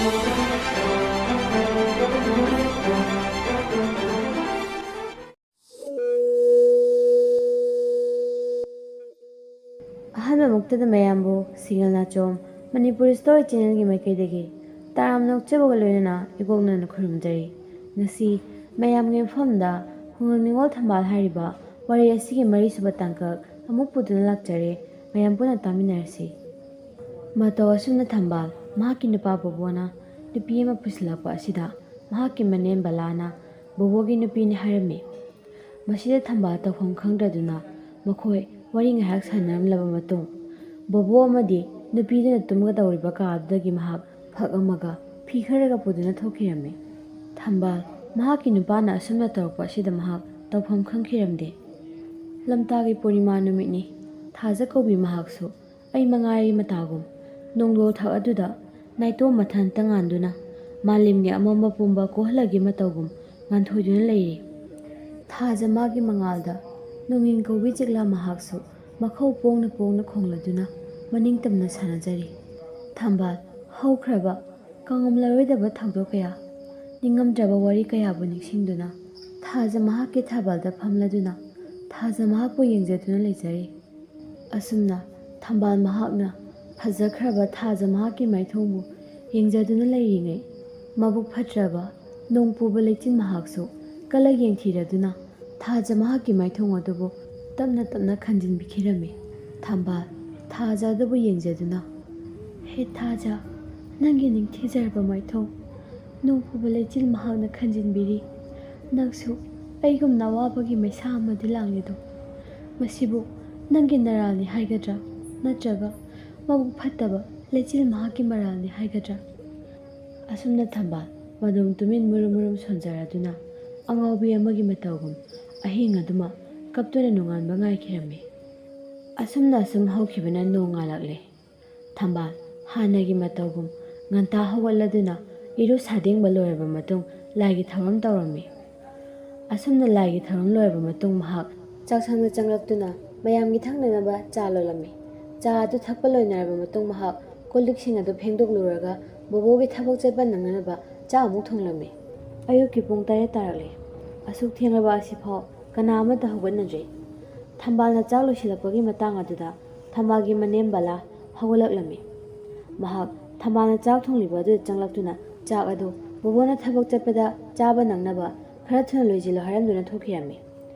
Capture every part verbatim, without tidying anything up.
ꯑꯍꯥꯟꯕꯃꯛꯇꯗ ꯃꯌꯥꯝꯕꯨ ꯁꯤꯡꯒꯜ ꯅꯥꯆꯣꯝ ꯃꯅꯤꯄꯨꯔꯤ ꯁ꯭ꯇꯣꯔꯤ ꯆꯦꯅꯦꯜꯒꯤ ꯃꯥꯏꯀꯩꯗꯒꯤ ꯇꯔꯥꯝꯅ ꯑꯣꯛꯆꯕꯒ ꯂꯣꯏꯅꯅ ꯏꯀꯣꯛꯅꯅ ꯈꯨꯔꯨꯝꯖꯔꯤ꯫ ꯉꯁꯤ ꯃꯌꯥꯝꯒꯤ ꯃꯐꯝꯗ ꯈꯨꯡꯒꯪ ꯅꯤꯉꯣꯜ ꯊꯝꯕꯥꯜ ꯍꯥꯏꯔꯤꯕ ꯋꯥꯔꯤ ꯑꯁꯤꯒꯤ ꯃꯔꯤꯁꯨꯕ ꯇꯥꯡꯀꯛ ꯑꯃꯨꯛ ꯄꯨꯗꯨꯅ ꯂꯥꯛꯆꯔꯦ꯫ ꯃꯌꯥꯝ ꯄꯨꯟꯅ ꯇꯥꯃꯤꯟꯅꯔꯁꯤ꯫ ꯃꯇꯧ ꯑꯁꯨꯝꯅ ꯊꯝꯕꯥꯜ ꯃꯍꯥꯛꯀꯤ ꯅꯨꯄꯥ ꯕꯣꯕꯣꯅ ꯅꯨꯄꯤ ꯑꯃ ꯄꯨꯁꯤꯜꯂꯛꯄ ꯑꯁꯤꯗ ꯃꯍꯥꯛꯀꯤ ꯃꯅꯦꯝ ꯕꯂꯥꯅ ꯕꯣꯕꯣꯒꯤ ꯅꯨꯄꯤꯅꯤ ꯍꯥꯏꯔꯝꯃꯤ꯫ ꯃꯁꯤꯗ ꯊꯝꯕꯥꯜ ꯇꯧꯐꯝ ꯈꯪꯗ꯭ꯔꯗꯨꯅ ꯃꯈꯣꯏ ꯋꯥꯔꯤ ꯉꯥꯏꯍꯥꯛ ꯁꯥꯟꯅꯔꯝꯂꯕ ꯃꯇꯨꯡ, ꯕꯣꯕꯣ ꯑꯃꯗꯤ ꯅꯨꯄꯤꯗꯨꯅ ꯇꯨꯝꯒꯗꯧꯔꯤꯕ ꯀꯥꯗꯨꯗꯒꯤ ꯃꯍꯥꯛ ꯐꯛ ꯑꯃꯒ ꯐꯤ ꯈꯔꯒ ꯄꯨꯗꯨꯅ ꯊꯣꯛꯈꯤꯔꯝꯃꯤ꯫ ꯊꯝꯕꯥꯜ ꯃꯍꯥꯛꯀꯤ ꯅꯨꯄꯥꯅ ꯑꯁꯨꯝꯅ ꯇꯧꯔꯛꯄ ꯑꯁꯤꯗ ꯃꯍꯥꯛ ꯇꯧꯐꯝ ꯈꯪꯈꯤꯔꯝꯗꯦ꯫ ꯂꯝꯇꯥꯒꯤ ꯄꯨꯔꯅꯤꯃꯥ ꯅꯨꯃꯤꯠꯅꯤ꯫ ꯊꯥꯖ ꯀꯧꯕꯤ ꯃꯍꯥꯛꯁꯨ ꯑꯩ ꯃꯉꯥꯏꯔꯤ ꯃꯇꯥꯒꯨꯝ ꯅꯣꯡꯗꯣꯜ ꯊꯛ ꯑꯗꯨꯗ ꯅꯥꯏꯇꯣꯝ ꯃꯊꯟꯇ ꯉꯥꯟꯗꯨꯅ ꯃꯥꯂꯦꯝꯒꯤ ꯑꯃꯝꯕ ꯄꯨꯝꯕ ꯀꯣꯍꯜꯂꯒꯤ ꯃꯇꯧꯒꯨꯝ ꯉꯥꯟꯊꯣꯏꯗꯨꯅ ꯂꯩꯔꯤ꯫ ꯊꯥꯖ ꯃꯥꯒꯤ ꯃꯉꯥꯜꯗ ꯅꯣꯡꯏꯟ ꯀꯧꯕꯤ ꯆꯤꯛꯂꯥ ꯃꯍꯥꯛꯁꯨ ꯃꯈꯧ ꯄꯣꯡꯅ ꯄꯣꯡꯅ ꯈꯣꯡꯂꯗꯨꯅ ꯃꯅꯤꯡ ꯇꯝꯅ ꯁꯥꯟꯅꯖꯔꯤ꯫ ꯊꯝꯕꯥꯜ ꯍꯧꯈ꯭ꯔꯕ ꯀꯪꯉꯝꯂꯔꯣꯏꯗꯕ ꯊꯧꯗꯣꯛ ꯀꯌꯥ, ꯅꯤꯡꯉꯝꯗ꯭ꯔꯕ ꯋꯥꯔꯤ ꯀꯌꯥꯕꯨ ꯅꯤꯡꯁꯤꯡꯗꯨꯅ ꯊꯥꯖ ꯃꯍꯥꯛꯀꯤ ꯊꯥꯕꯜꯗ ꯐꯝꯂꯗꯨꯅ ꯊꯥꯖ ꯃꯍꯥꯛꯄꯨ ꯌꯦꯡꯖꯗꯨꯅ ꯂꯩꯖꯔꯤ꯫ ꯑꯁꯨꯝꯅ ꯊꯝꯕꯥꯜ ꯃꯍꯥꯛꯅ ꯐꯖꯈ꯭ꯔꯕ ꯊꯥꯖ ꯃꯍꯥꯛꯀꯤ ꯃꯥꯏꯊꯣꯡꯕꯨ ꯌꯦꯡꯖꯗꯨꯅ ꯂꯩꯔꯤꯉꯩ, ꯃꯕꯨꯛ ꯐꯠꯇ꯭ꯔꯕ ꯅꯣꯡ ꯄꯨꯕ ꯂꯩꯆꯤꯟ ꯃꯍꯥꯛꯁꯨ ꯀꯂꯛ ꯌꯦꯡꯊꯤꯔꯗꯨꯅ ꯊꯥꯖ ꯃꯍꯥꯛꯀꯤ ꯃꯥꯏꯊꯣꯡ ꯑꯗꯨꯕꯨ ꯇꯞꯅ ꯇꯞꯅ ꯈꯟꯖꯤꯟꯕꯤꯈꯤꯔꯝꯃꯤ꯫ ꯊꯝꯕꯥꯜ ꯊꯥꯖ ꯑꯗꯨꯕꯨ ꯌꯦꯡꯖꯗꯨꯅ, "ꯍꯦ ꯊꯥꯖ, ꯅꯪꯒꯤ ꯅꯤꯡꯊꯤꯖꯔꯕ ꯃꯥꯏꯊꯣꯡ ꯅꯣꯡ ꯄꯨꯕ ꯂꯩꯆꯤꯜ ꯃꯍꯥꯛꯅ ꯈꯟꯖꯤꯟꯕꯤꯔꯤ꯫ ꯅꯪꯁꯨ ꯑꯩꯒꯨꯝꯅ ꯑꯋꯥꯕꯒꯤ ꯃꯩꯁꯥ ꯑꯃꯗꯤ ꯂꯥꯡꯂꯤꯗꯣ꯫ ꯃꯁꯤꯕꯨ ꯅꯪꯒꯤ ꯅꯔꯥꯜꯅꯤ ꯍꯥꯏꯒꯗ꯭ꯔꯥ, ꯅꯠꯇ꯭ꯔꯒ ꯃꯕꯨꯛ ꯐꯠꯇꯕ ꯂꯩꯆꯤꯜ ꯃꯍꯥꯛꯀꯤ ꯃꯔꯥꯜꯅꯤ ꯍꯥꯏꯒꯗ꯭ꯔꯥ?" ꯑꯁꯨꯝꯅ ꯊꯝꯕꯥꯜ ꯃꯗꯨꯝ ꯇꯨꯃꯤꯟ ꯃꯨꯔꯨꯝ ꯃꯨꯔꯨꯝ ꯁꯣꯟꯖꯔꯗꯨꯅ ꯑꯉꯥꯎꯕꯤ ꯑꯃꯒꯤ ꯃꯇꯧꯒꯨꯝ ꯑꯍꯤꯡ ꯑꯗꯨꯃ ꯀꯞꯇꯨꯅ ꯅꯣꯡꯉꯥꯟꯕ ꯉꯥꯏꯈꯤꯔꯝꯃꯤ꯫ ꯑꯁꯨꯝꯅ ꯑꯁꯨꯝ ꯍꯧꯈꯤꯕꯅ ꯅꯣꯡ ꯉꯥꯜꯂꯛꯂꯦ꯫ ꯊꯝꯕꯥꯜ ꯍꯥꯟꯅꯒꯤ ꯃꯇꯧꯒꯨꯝ ꯉꯟꯇꯥ ꯍꯧꯒꯠꯂꯗꯨꯅ ꯏꯔꯨ ꯁꯥꯗꯦꯡꯕ ꯂꯣꯏꯔꯕ ꯃꯇꯨꯡ ꯂꯥꯏꯒꯤ ꯊꯧꯔꯝ ꯇꯧꯔꯝꯃꯤ꯫ ꯑꯁꯨꯝꯅ ꯂꯥꯏꯒꯤ ꯊꯧꯔꯝ ꯂꯣꯏꯔꯕ ꯃꯇꯨꯡ ꯃꯍꯥꯛ ꯆꯥꯛꯁꯪꯗ ꯆꯪꯂꯛꯇꯨꯅ ꯃꯌꯥꯝꯒꯤ ꯊꯛꯅꯅꯕ ꯆꯥ ꯂꯣꯜꯂꯝꯃꯤ꯫ ꯆꯥ ꯑꯗꯨ ꯊꯛꯄ ꯂꯣꯏꯅꯔꯕ ꯃꯇꯨꯡ ꯃꯍꯥꯛ ꯀꯣꯜ ꯂꯤꯛꯁꯤꯡ ꯑꯗꯨ ꯐꯦꯡꯗꯣꯛꯂꯨꯔꯒ ꯕꯣꯕꯣꯒꯤ ꯊꯕꯛ ꯆꯠꯄ ꯅꯪꯅꯅꯕ ꯆꯥꯛ ꯑꯃꯨꯛ ꯊꯣꯡꯂꯝꯃꯤ꯫ ꯑꯌꯨꯛꯀꯤ ꯄꯨꯡ ꯇꯔꯦꯠ ꯇꯥꯔꯛꯂꯦ꯫ ꯑꯁꯨꯛ ꯊꯦꯡꯂꯕ ꯑꯁꯤꯐꯥꯎ ꯀꯅꯥ ꯑꯃꯠꯇ ꯍꯧꯒꯠꯅꯗ꯭ꯔꯤ꯫ ꯊꯝꯕꯥꯜꯅ ꯆꯥꯛ ꯂꯣꯏꯁꯤꯜꯂꯛꯄꯒꯤ ꯃꯇꯥꯡ ꯑꯗꯨꯗ ꯊꯝꯕꯥꯜꯒꯤ ꯃꯅꯦꯝ ꯕꯂꯥ ꯍꯧꯒꯠꯂꯛꯂꯝꯃꯤ꯫ ꯃꯍꯥꯛ ꯊꯝꯕꯥꯜꯅ ꯆꯥꯛ ꯊꯣꯡꯂꯤꯕ ꯑꯗꯨꯗ ꯆꯪꯂꯛꯇꯨꯅ ꯆꯥꯛ ꯑꯗꯨ ꯕꯣꯕꯣꯅ ꯊꯕꯛ ꯆꯠꯄꯗ ꯆꯥꯕ ꯅꯪꯅꯕ ꯈꯔ ꯊꯨꯅ ꯂꯣꯏꯁꯤꯜꯂꯨ ꯍꯥꯏꯔꯝꯗꯨꯅ ꯊꯣꯛꯈꯤꯔꯝꯃꯤ꯫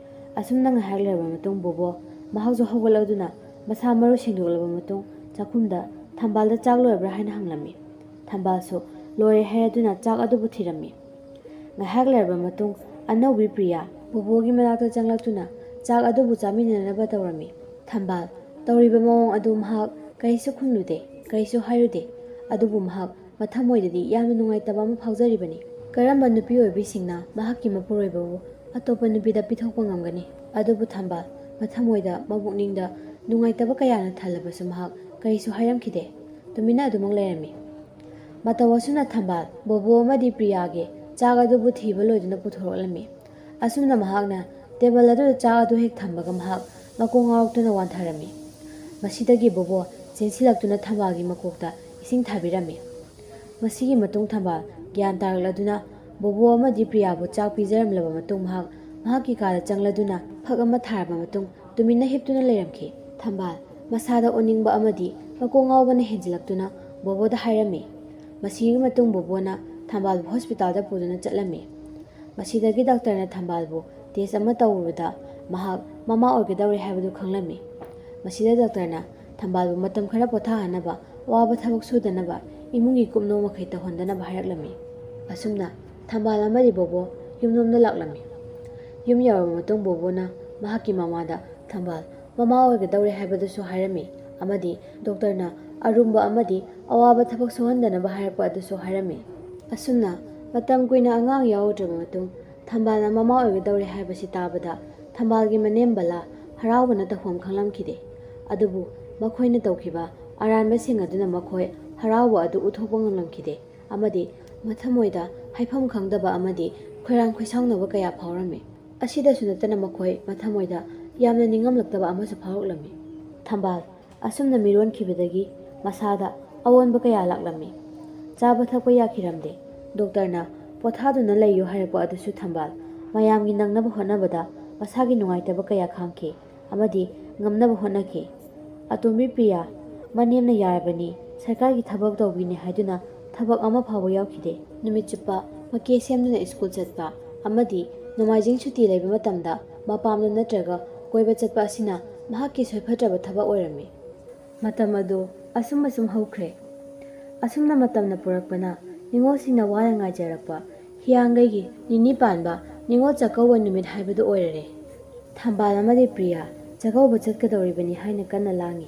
ꯑꯁꯨꯝꯅ ꯉꯥꯏꯍꯥꯛ ꯂꯩꯔꯕ ꯃꯇꯨꯡ ꯕꯣꯕꯣ ꯃꯍꯥꯛꯁꯨ ꯍꯧꯒꯠꯂꯗꯨꯅ ꯃꯁꯥ ꯃꯔꯨ ꯁꯦꯡꯗꯣꯛꯂꯕ ꯃꯇꯨꯡ ꯆꯥꯛꯈꯨꯝꯗ ꯊꯝꯕꯥꯜꯗ ꯆꯥꯛ ꯂꯣꯏꯔꯕ꯭ꯔꯥ ꯍꯥꯏꯅ ꯍꯪꯂꯝꯃꯤ꯫ ꯊꯝꯕꯥꯜꯁꯨ ꯂꯣꯏꯔꯦ ꯍꯥꯏꯔꯗꯨꯅ ꯆꯥꯛ ꯑꯗꯨꯕꯨ ꯊꯤꯔꯝꯃꯤ꯫ ꯉꯥꯏꯍꯥꯛ ꯂꯩꯔꯕ ꯃꯇꯨꯡ ꯑꯅꯧꯕꯤ ꯄ꯭ꯔꯤꯌꯥ ꯕꯣꯕꯣꯒꯤ ꯃꯅꯥꯛꯇ ꯆꯪꯂꯛꯇꯨꯅ ꯆꯥꯛ ꯑꯗꯨꯕꯨ ꯆꯥꯃꯤꯟꯅꯅꯕ ꯇꯧꯔꯝꯃꯤ꯫ ꯊꯝꯕꯥꯜ ꯇꯧꯔꯤꯕ ꯃꯑꯣꯡ ꯑꯗꯨ ꯃꯍꯥꯛ ꯀꯔꯤꯁꯨ ꯈꯨꯝꯂꯨꯗꯦ, ꯀꯔꯤꯁꯨ ꯍꯥꯏꯔꯨꯗꯦ꯫ ꯑꯗꯨꯕꯨ ꯃꯍꯥꯛ ꯃꯊꯃꯣꯏꯗꯗꯤ ꯌꯥꯝꯅ ꯅꯨꯡꯉꯥꯏꯇꯕ ꯑꯃ ꯐꯥꯎꯖꯔꯤꯕꯅꯤ꯫ ꯀꯔꯝꯕ ꯅꯨꯄꯤ ꯑꯣꯏꯕꯤꯁꯤꯡꯅ ꯃꯍꯥꯛꯀꯤ ꯃꯄꯨꯔꯣꯏꯕꯕꯨ ꯑꯇꯣꯞꯄ ꯅꯨꯄꯤꯗ ꯄꯤꯊꯣꯛꯄ ꯉꯝꯒꯅꯤ? ꯑꯗꯨꯕꯨ ꯊꯝꯕꯥꯜ ꯃꯊꯃꯣꯏꯗ, ꯃꯕꯨꯛꯅꯤꯡꯗ ꯅꯨꯡꯉꯥꯏꯇꯕ ꯀꯌꯥꯅ ꯊꯜꯂꯕꯁꯨ ꯃꯍꯥꯛ ꯀꯔꯤꯁꯨ ꯍꯥꯏꯔꯝꯈꯤꯗꯦ꯫ ꯇꯨꯃꯤꯟꯅ ꯑꯗꯨꯃꯛ ꯂꯩꯔꯝꯃꯤ꯫ ꯃꯇꯧ ꯑꯁꯨꯝꯅ ꯊꯝꯕꯥꯜ ꯕꯣꯕꯣ ꯑꯃꯗꯤ ꯄ꯭ꯔꯤꯌꯥꯒꯤ ꯆꯥꯛ ꯑꯗꯨꯕꯨ ꯊꯤꯕ ꯂꯣꯏꯗꯨꯅ ꯄꯨꯊꯣꯔꯛꯂꯝꯃꯤ꯫ ꯑꯁꯨꯝꯅ ꯃꯍꯥꯛꯅ ꯇꯦꯕꯜ ꯑꯗꯨꯗ ꯆꯥꯛ ꯑꯗꯨ ꯍꯦꯛ ꯊꯝꯕꯒ ꯃꯍꯥꯛ ꯃꯀꯣꯛ ꯉꯥꯎꯔꯛꯇꯨꯅ ꯋꯥꯟꯊꯔꯝꯃꯤ꯫ ꯃꯁꯤꯗꯒꯤ ꯕꯣꯕꯣ ꯆꯦꯟꯁꯤꯜꯂꯛꯇꯨꯅ ꯊꯝꯕꯥꯜꯒꯤ ꯃꯀꯣꯛꯇ ꯏꯁꯤꯡ ꯊꯥꯕꯤꯔꯝꯃꯤ꯫ ꯃꯁꯤꯒꯤ ꯃꯇꯨꯡ ꯊꯝꯕꯥꯜ ꯒ꯭ꯌꯥꯟ ꯇꯥꯔꯛꯂꯗꯨꯅ ꯕꯣꯕꯣ ꯑꯃꯗꯤ ꯄ꯭ꯔꯤꯌꯥꯕꯨ ꯆꯥꯛ ꯄꯤꯖꯔꯝꯂꯕ ꯃꯇꯨꯡ ꯃꯍꯥꯛ ꯃꯍꯥꯛꯀꯤ ꯀꯥꯗ ꯆꯪꯂꯗꯨꯅ ꯐꯛ ꯑꯃ ꯊꯥꯔꯕ ꯃꯇꯨꯡ ꯇꯨꯃꯤꯟꯅ ꯍꯤꯞꯇꯨꯅ ꯂꯩꯔꯝꯈꯤ꯫ ꯊꯝꯕꯥꯜ ꯃꯁꯥꯗ ꯑꯣꯅꯤꯡꯕ ꯑꯃꯗꯤ ꯃꯀꯣꯛ ꯉꯥꯎꯕꯅ ꯍꯦꯟꯖꯤꯜꯂꯛꯇꯨꯅ ꯕꯣꯕꯣꯗ ꯍꯥꯏꯔꯝꯃꯤ꯫ ꯃꯁꯤꯒꯤ ꯃꯇꯨꯡ ꯕꯣꯕꯣꯅ ꯊꯝꯕꯥꯜꯕꯨ ꯍꯣꯁꯄꯤꯇꯥꯜꯗ ꯄꯨꯗꯨꯅ ꯆꯠꯂꯝꯃꯤ꯫ ꯃꯁꯤꯗꯒꯤ ꯗꯥꯛꯇꯔꯅ ꯊꯝꯕꯥꯜꯕꯨ ꯇꯦꯁ ꯑꯃ ꯇꯧꯔꯨꯕꯗ ꯃꯍꯥꯛ ꯃꯃꯥ ꯑꯣꯏꯒꯗꯧꯔꯦ ꯍꯥꯏꯕꯗꯨ ꯈꯪꯂꯝꯃꯤ꯫ ꯃꯁꯤꯗ ꯗꯥꯛꯇꯔꯅ ꯊꯝꯕꯥꯜꯕꯨ ꯃꯇꯝ ꯈꯔ ꯄꯣꯊꯥꯍꯟꯅꯕ, ꯑꯋꯥꯕ ꯊꯕꯛ ꯁꯨꯗꯅꯕ, ꯏꯃꯨꯡꯒꯤ ꯀꯨꯞꯅꯣ ꯃꯈꯩ ꯇꯧꯍꯟꯗꯅꯕ ꯍꯥꯏꯔꯛꯂꯝꯃꯤ꯫ ꯑꯁꯨꯝꯅ ꯊꯝꯕꯥꯜ ꯑꯃꯗꯤ ꯕꯣꯕꯣ ꯌꯨꯝꯂꯣꯝꯗ ꯂꯥꯛꯂꯝꯃꯤ꯫ ꯌꯨꯝ ꯌꯧꯔꯕ ꯃꯇꯨꯡ ꯕꯣꯕꯣꯅ ꯃꯍꯥꯛꯀꯤ ꯃꯃꯥꯗ ꯊꯝꯕꯥꯜ ꯃꯃꯥ ꯑꯣꯏꯒꯗꯧꯔꯦ ꯍꯥꯏꯕꯗꯨꯁꯨ ꯍꯥꯏꯔꯝꯃꯤ ꯑꯃꯗꯤ ꯗꯣꯛꯇꯔꯅ ꯑꯔꯨꯝꯕ ꯑꯃꯗꯤ ꯑꯋꯥꯕ ꯊꯕꯛ ꯁꯨꯍꯟꯗꯅꯕ ꯍꯥꯏꯔꯛꯄ ꯑꯗꯨꯁꯨ ꯍꯥꯏꯔꯝꯃꯤ꯫ ꯑꯁꯨꯝꯅ ꯃꯇꯝ ꯀꯨꯏꯅ ꯑꯉꯥꯡ ꯌꯥꯎꯔꯨꯗ꯭ꯔꯕ ꯃꯇꯨꯡ ꯊꯝꯕꯥꯜꯅ ꯃꯃꯥ ꯑꯣꯏꯒꯗꯧꯔꯦ ꯍꯥꯏꯕꯁꯤ ꯇꯥꯕꯗ ꯊꯝꯕꯥꯜꯒꯤ ꯃꯅꯦꯝ ꯕꯂꯥ ꯍꯔꯥꯎꯕꯅ ꯇꯧꯐꯝ ꯈꯪꯂꯝꯈꯤꯗꯦ꯫ ꯑꯗꯨꯕꯨ ꯃꯈꯣꯏꯅ ꯇꯧꯈꯤꯕ ꯑꯔꯥꯟꯕꯁꯤꯡ ꯑꯗꯨꯅ ꯃꯈꯣꯏ ꯍꯔꯥꯎꯕ ꯑꯗꯨ ꯎꯠꯊꯣꯛꯄ ꯉꯝꯂꯝꯈꯤꯗꯦ ꯑꯃꯗꯤ ꯃꯊꯃꯣꯏꯗ ꯍꯥꯏꯐꯝ ꯈꯪꯗꯕ ꯑꯃꯗꯤ ꯈꯣꯏꯔꯥꯡ ꯈꯣꯏꯁꯥꯎꯅꯕ ꯀꯌꯥ ꯐꯥꯎꯔꯝꯃꯤ꯫ ꯑꯁꯤꯗꯁꯨ ꯅꯠꯇꯅ ꯃꯈꯣꯏ ꯃꯊꯃꯣꯏꯗ ꯌꯥꯝꯅ ꯅꯤꯡꯉꯝꯂꯛꯇꯕ ꯑꯃꯁꯨ ꯐꯥꯎꯔꯛꯂꯝꯃꯤ꯫ ꯊꯝꯕꯥꯜ ꯑꯁꯨꯝꯅ ꯃꯤꯔꯣꯟꯈꯤꯕꯗꯒꯤ ꯃꯁꯥꯗ ꯑꯑꯣꯟꯕ ꯀꯌꯥ ꯂꯥꯛꯂꯝꯃꯤ꯫ ꯆꯥꯕ ꯊꯛꯄ ꯌꯥꯈꯤꯔꯝꯗꯦ꯫ ꯗꯣꯛꯇꯔꯅ "ꯄꯣꯊꯥꯗꯨꯅ ꯂꯩꯌꯨ" ꯍꯥꯏꯔꯛꯄ ꯑꯗꯨꯁꯨ ꯊꯝꯕꯥꯜ ꯃꯌꯥꯝꯒꯤ ꯅꯪꯅꯕ ꯍꯣꯠꯅꯕꯗ ꯃꯁꯥꯒꯤ ꯅꯨꯡꯉꯥꯏꯇꯕ ꯀꯌꯥ ꯈꯥꯡꯈꯤ ꯑꯃꯗꯤ ꯉꯝꯅꯕ ꯍꯣꯠꯅꯈꯤ꯫ ꯑꯇꯣꯝꯕꯤ ꯄ꯭ꯔꯤꯌꯥ ꯃꯅꯦꯝꯅ ꯌꯥꯔꯕꯅꯤ, ꯁꯔꯀꯥꯔꯒꯤ ꯊꯕꯛ ꯇꯧꯕꯤꯅꯤ ꯍꯥꯏꯗꯨꯅ ꯊꯕꯛ ꯑꯃ ꯐꯥꯎꯕ ꯌꯥꯎꯈꯤꯗꯦ꯫ ꯅꯨꯃꯤꯠ ꯆꯨꯞꯄ ꯃꯀꯦ ꯁꯦꯝꯗꯨꯅ ꯁ꯭ꯀꯨꯜ ꯆꯠꯄ ꯑꯃꯗꯤ ꯅꯣꯡꯃꯥꯏꯖꯤꯡ ꯁꯨꯇꯤ ꯂꯩꯕ ꯃꯇꯝꯗ ꯃꯄꯥꯝꯗ ꯅꯠꯇ꯭ꯔꯒ ꯀꯣꯏꯕ ꯆꯠꯄ ꯑꯁꯤꯅ ꯃꯍꯥꯛꯀꯤ ꯁꯣꯏꯐꯠꯇ꯭ꯔꯕ ꯊꯕꯛ ꯑꯣꯏꯔꯝꯃꯤ꯫ ꯃꯇꯝ ꯑꯗꯨ ꯑꯁꯨꯝ ꯑꯁꯨꯝ ꯍꯧꯈ꯭ꯔꯦ꯫ ꯑꯁꯨꯝꯅ ꯃꯇꯝꯅ ꯄꯨꯔꯛꯄꯅ ꯅꯤꯉꯣꯜꯁꯤꯡꯅ ꯋꯥꯅ ꯉꯥꯏꯖꯔꯛꯄ ꯍꯤꯌꯥꯡꯒꯩꯒꯤ ꯅꯤꯅꯤ ꯄꯥꯟꯕ ꯅꯤꯉꯣꯜ ꯆꯥꯛꯀꯧꯕ ꯅꯨꯃꯤꯠ ꯍꯥꯏꯕꯗꯨ ꯑꯣꯏꯔꯔꯦ꯫ ꯊꯝꯕꯥꯜ ꯑꯃꯗꯤ ꯄ꯭ꯔꯤꯌꯥ ꯆꯥꯛꯀꯧꯕ ꯆꯠꯀꯗꯧꯔꯤꯕꯅꯤ ꯍꯥꯏꯅ ꯀꯟꯅ ꯂꯥꯡꯏ꯫